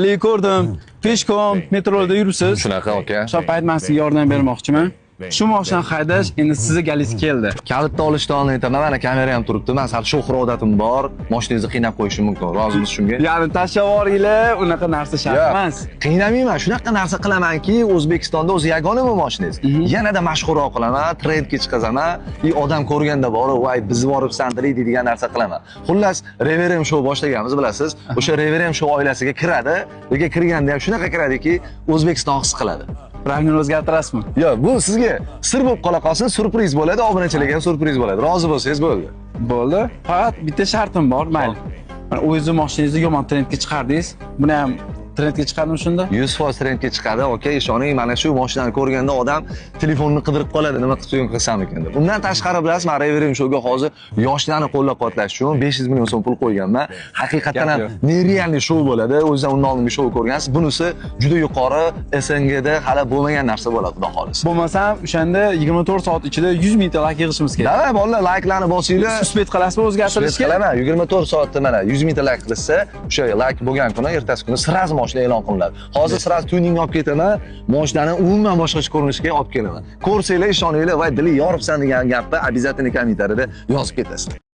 Ko'rdim. Пешком metroda yuribsiz. Shunaqa, aka. O'sha payt men sizga yordam bermoqchiman. Shu mashinani haydash endi sizni galingiz keldi. Kalitni olishdan oldin aytaman, mana kamera ham turibdi. Men sal sho'xroq odatim bor. Mashinangizni qiynab qo'yishim mumkin. Rozimisiz shunga? Ya'ni tashlab yuboringlar, unaqa narsa shart Yo'q, emas. Qiynamayman. Shunaqa narsa qilamanki, O'zbekistonda o'zi yagonami mashinangiz. Yanada mashhurroq qilaman, trendga chiqazaman. И odam ko'rganda borib, "Voy, biz boribsan" deydigan narsa qilaman. Xullas, Reverem show boshlaganmiz, bilasiz. O'sha Reverem show oilasiga kiradi. Lekin kirganda ham shunaqa kiradiki, O'zbekiston his qiladi. Rangini o'zgartirasizmi? Yo'q, bu sizga sir bo'lib qola qolsin, syurpriz bo'ladi, obunachilarga ham syurpriz bo'ladi. Rozi bo'lsangiz bo'ldi. Bo'ldi. Faqat bitta shartim bor, mayli. Mana o'zingizni mashinangizni yomon trendga chiqardingiz. Buni ham trendga chiqardim shunda. 100% trendga chiqadi, aka, ishoning, mana shu mashinani ko'rganda odam telefonni qidirib qoladi, nima qilib syomka qilsam ekan deb. Undan tashqari bilasiz, men Reverim showga hozir yoshlarni qo'llab-quvvatlash uchun 500 million so'm pul qo'yganman. Haqiqatan ham Gap yo'q. Нереальный shou bo'ladi. O'zidan undan oldingi shou ko'rgansiz. Bunisi juda yuqori, SNGda hali bo'lmagan narsa bo'ladi, xudo xohlasa. Bo'lmasam o'shanda 24 soat ichida 100 mingta layk yig'ishimiz kerak. Давай, bolalar, layklarni bosinglar. Успеть qilasizmi o'zgartirishga? Qilaman. 24 soatda mana 100 mingta layk qilsa, o'sha layk bo'lgan kuni, ertasi kuni сразу mashina e'lon qilinadi. Hozir сразу tuning olib ketaman, mashinani umuman boshqacha ko'rinishga olib kelaman. Ko'rsanglar, ishoninglar, voy dili yoribsan degan gapni обязательно kommentariyada yozib ketasizlar.